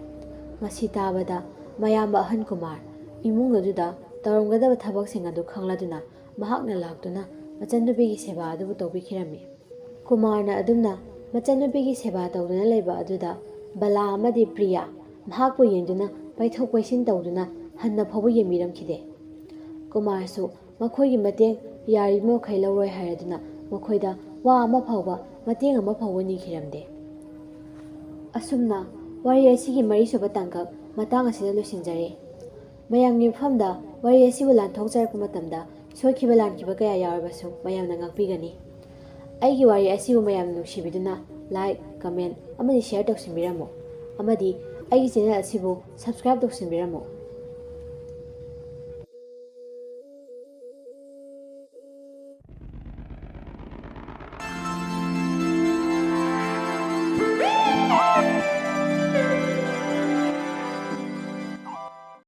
ꯃꯁꯤ ꯇꯥꯕꯗ ꯃꯌꯥꯝꯕ ꯑꯍꯟ ꯀꯨꯃꯥꯔ ꯏꯃꯨꯡ ꯑꯗꯨꯗ ꯇꯧꯔꯝꯒꯗꯕ ꯊꯕꯛꯁꯤꯡ ꯑꯗꯨ ꯈꯪꯂꯗꯨꯅ ꯃꯍꯥꯛꯅ ꯂꯥꯛꯇꯨꯅ ꯃꯆꯟꯅꯨꯄꯤꯒꯤ ꯁꯦꯕꯥ ꯑꯗꯨꯕꯨ ꯇꯧꯕꯤꯈꯤꯔꯝꯃꯤ꯫ ꯀꯨꯃꯥꯔꯅ ꯑꯗꯨꯝꯅ ꯃꯆꯟꯅꯨꯄꯤꯒꯤ ꯁꯦꯕꯥ ꯇꯧꯗꯨꯅ ꯂꯩꯕ ꯑꯗꯨꯗ ꯕꯂꯥ ꯑꯃꯗꯤ ꯄ꯭ꯔꯤꯌꯥ ꯃꯍꯥꯛꯄꯨ ꯌꯦꯡꯗꯨꯅ ꯄꯩꯊꯣꯛ ꯄꯩꯁꯤꯟ ꯇꯧꯗꯨꯅ ꯍꯟꯅ ꯐꯥꯎꯕ ꯌꯦꯡꯕꯤꯔꯝꯈꯤꯗꯦ꯫ ꯀꯨꯃꯥꯔꯁꯨ ꯃꯈꯣꯏꯒꯤ ꯃꯇꯦꯡ ꯌꯥꯔꯤꯕ ꯃꯈꯩ ꯂꯧꯔꯣꯏ ꯍꯥꯏꯔꯗꯨꯅ ꯃꯈꯣꯏꯗ ꯋꯥ ꯑꯃ ꯐꯥꯎꯕ, ꯃꯇꯦꯡ ꯑꯃ ꯐꯥꯎꯕ ꯅꯤꯈꯤꯔꯝꯗꯦ꯫ ꯑꯁꯨꯝꯅ ꯋꯥꯔꯤ ꯑꯁꯤꯒꯤ ꯃꯔꯤꯁꯨꯕ ꯇꯥꯡꯀꯛ ꯃꯇꯥꯡ ꯑꯁꯤꯗ ꯂꯣꯏꯁꯤꯟꯖꯔꯦ꯫ ꯃꯌꯥꯝꯒꯤ ꯃꯐꯝꯗ ꯋꯥꯔꯤ ꯑꯁꯤꯕꯨ ꯂꯥꯟꯊꯣꯛꯆꯔꯛꯄ ꯃꯇꯝꯗ ꯁꯣꯏꯈꯤꯕ ꯂꯥꯟꯈꯤꯕ ꯀꯌꯥ ꯌꯥꯎꯔꯕꯁꯨ ꯃꯌꯥꯝꯅ ꯉꯥꯛꯄꯤꯒꯅꯤ꯫ ꯑꯩꯒꯤ ꯋꯥꯔꯤ ꯑꯁꯤꯕꯨ ꯃꯌꯥꯝꯅ ꯅꯨꯡꯁꯤꯕꯤꯗꯨꯅ like, comment ꯑꯃꯗꯤ share ꯇꯧꯁꯤꯟꯕꯤꯔꯝꯃꯨ꯫ ꯑꯃꯗꯤ ꯑꯩꯒꯤ channel ꯑꯁꯤꯕꯨ subscribe ꯇꯧꯁꯤꯟꯕꯤꯔꯝꯃꯨ꯫